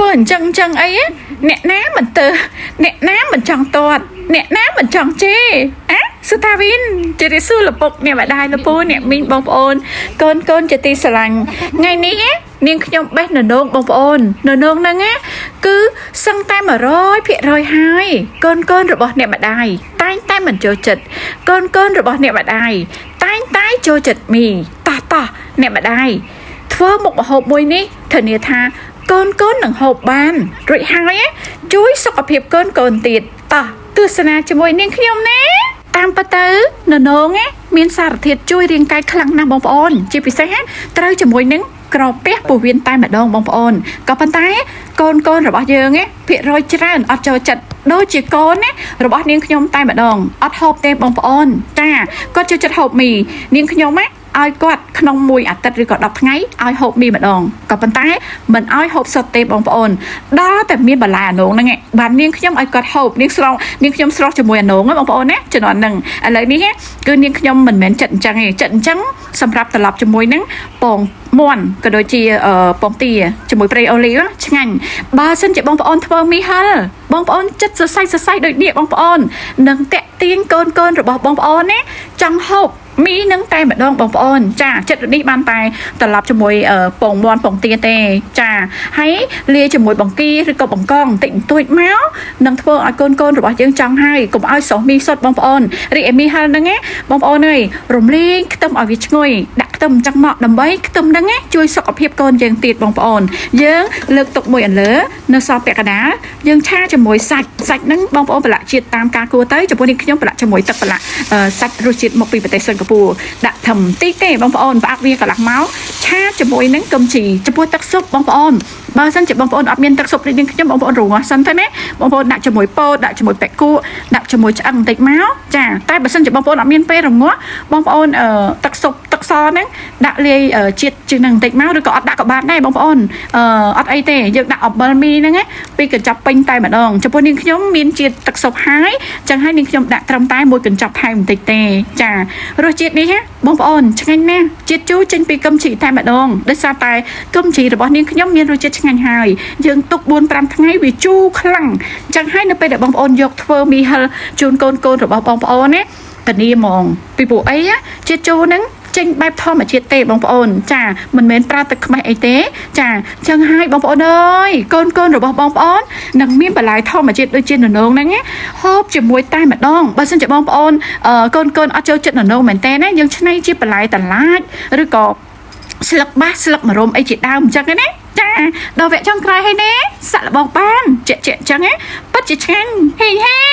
ធ្វើអញ្ចឹងអញ្ចឹងអីណាអ្នកណាមិនទៅអ្នកណាមិនចង់ទាត់អ្នកណាមិនចង់ជេរអាសុតាវិនជរាបសួរលពុកអ្នកម្ដាយលពូអ្នកមីងបងប្អូនកូនកូនជាទីស្រឡាញ់ថ្ងៃនេះណានាងខ្ញុំបេះននងបងប្អូនននងហ្នឹងណាគឺសឹងតែ100%ហើយកូនកូនរបស់អ្នកម្ដាយតែងតែមិនចូលចិត្តកូនកូនរបស់អ្នកម្ដាយតែងតែចូលចិត្តមីតោះតោះអ្នកម្ដាយ ធ្វើមុខម្ហូបមួយនេះធានាថាកូនកូននឹងហូបបានរួចហើយណាជួយសុខភាពកូនកូនទៀតតោះទស្សនាជាមួយនាងខ្ញុំណាតាមពិតទៅននងណាមានសារធាតុជួយរាងកាយខ្លាំងណាស់បងប្អូន ជាពិសេសណាត្រូវជាមួយនឹងក្រពះពោះវៀនតែម្ដងបងប្អូនក៏ប៉ុន្តែកូនកូនរបស់យើងណាភាគរយច្រើនអត់ចូលចិត្តដូចជាកូនណារបស់នាងខ្ញុំតែម្ដងអត់ហូបទេបងប្អូនចាគាត់ចូលចិត្តហូបមីនាងខ្ញុំណា ឲ្យគាត់ក្នុងមួយអាទិត្យឬក៏10ថ្ងៃឲ្យហូបមីម្ដងក៏ប៉ុន្តែមិនឲ្យហូបសុទ្ធទេបងប្អូនដល់តែមានបន្លែអានងហ្នឹងឯងបាននាងខ្ញុំឲ្យគាត់ហូបនាងស្រង់នាងខ្ញុំស្រស់ជាមួយអានងហ្នឹងបងប្អូនណាជំនាន់ហ្នឹងឥឡូវនេះគឺនាងខ្ញុំមិនមែនចិត្តអញ្ចឹងទេចិត្តអញ្ចឹងសម្រាប់ត្រឡប់ជាមួយហ្នឹងពងមាន់ក៏ដូចជាពងទាជាមួយប្រេងអូលីវឆ្ងាញ់បើសិនជាបងប្អូនធ្វើមីហិលបងប្អូនចិត្តសរសៃសរសៃដូចនេះបងប្អូននឹងតាក់ទាញកូនកូនរបស់បងប្អូនណាចង់ហូប មីនឹងតែម្ដងបងប្អូនចាចិត្តនេះបានតែត្រឡប់ជាមួយពងមាន់ពងទាទេចាហើយលាយជាមួយបង្គាឬក៏បង្កងបន្តិចបន្តួចមកនឹងធ្វើឲ្យកូនកូនរបស់យើងចង់ហើយកុំឲ្យសុសមីសុតបងប្អូនរីឯមីហិលហ្នឹងណាបងប្អូនអើយរំលាយខ្ទឹមឲ្យវាឈ្ងុយដាក់ខ្ទឹមអញ្ចឹងមកដើម្បីខ្ទឹមហ្នឹងណាជួយសុខភាពកូនយើងទៀតបងប្អូនយើងលើកទុកមួយអន្លើនៅសល់ពាក់កណ្ដាលយើងឆាជាមួយសាច់សាច់ហ្នឹងបងប្អូនប្រឡាក់ជាតិតាមការគួរទៅចំពោះនេះខ្ញុំប្រឡាក់ជាមួយទឹកប្រឡាក់សាច់រសជាតិមកពីប្រទេសសិង្ហបុរីដាក់ធំតិចទេបងប្អូនផ្អាប់វាកន្លះម៉ោងឆាជាមួយនឹងគឹមជីចំពោះទឹកស៊ុបបងប្អូនបើសិនជាបងប្អូនអត់មានទឹកស៊ុបនេះខ្ញុំបងប្អូនរងាស់សិនទៅណាបងប្អូនដាក់ជាមួយពោតដាក់ជាមួយប៉ែកគក់ដាក់ជាមួយឆ្អឹងបន្តិចមកចាតែបើសិនជាបងប្អូនអត់មានពេលរងាស់បងប្អូនអឺទឹកស៊ុបទឹកសហ្នឹងដាក់លាយជាតិជាងនឹងបន្តិចមកឬក៏អត់ដាក់ក៏បានដែរបងប្អូនអឺអត់អីទេយើងដាក់អំបិលមីហ្នឹងណាពីកញ្ចប់ពេញតែម្ដងចំពោះនាងខ្ញុំមានជាតិទឹកស៊ុបហើយចឹងហើយនាងខ្ញុំដាក់ត្រឹមតែមួយកញ្ចប់ថែមបន្តិចទេចារសជាតិនេះណាបងប្អូនឆ្ងាញ់ណាស់ជាតិជូរចេញពីគឹមជីតែម្ដងដោយសារតែគឹមជីរបស់នាងខ្ញុំមានរសជាតិឆ្ងាញ់ហើយយើងទុក4 5ថ្ងៃវាជូរខ្លាំងចឹងហើយនៅពេលដែលបងប្អូនយកធ្វើមីហិលជូនកូនកូនរបស់បងប្អូនណាតានីហ្មងពីព្រោះអីជាតិជូរហ្នឹងចេញបែបធម្មជាតិទេបងប្អូនចាមិនមែនប្រើទឹកខ្មេះអីទេចាចឹងហើយបងប្អូនអើយកូនកូនរបស់បងប្អូននឹងមានបន្លែធម្មជាតិដូចជាននងហ្នឹងណាហូបជាមួយតែម្ដងបើសិនជាបងប្អូនកូនកូនអត់ចូលចិត្តននងមែនទេណាយើងឆ្នៃជាបន្លែតឡាចឬក៏ស្លឹកបាសស្លឹកម្រុំអីជាដើមអញ្ចឹងណាចាដល់វគ្គចុងក្រោយហើយណាសាក់លបងបានជាក់ជាក់អញ្ចឹងណាពិតជាឆ្ងាញ់ហេងហេ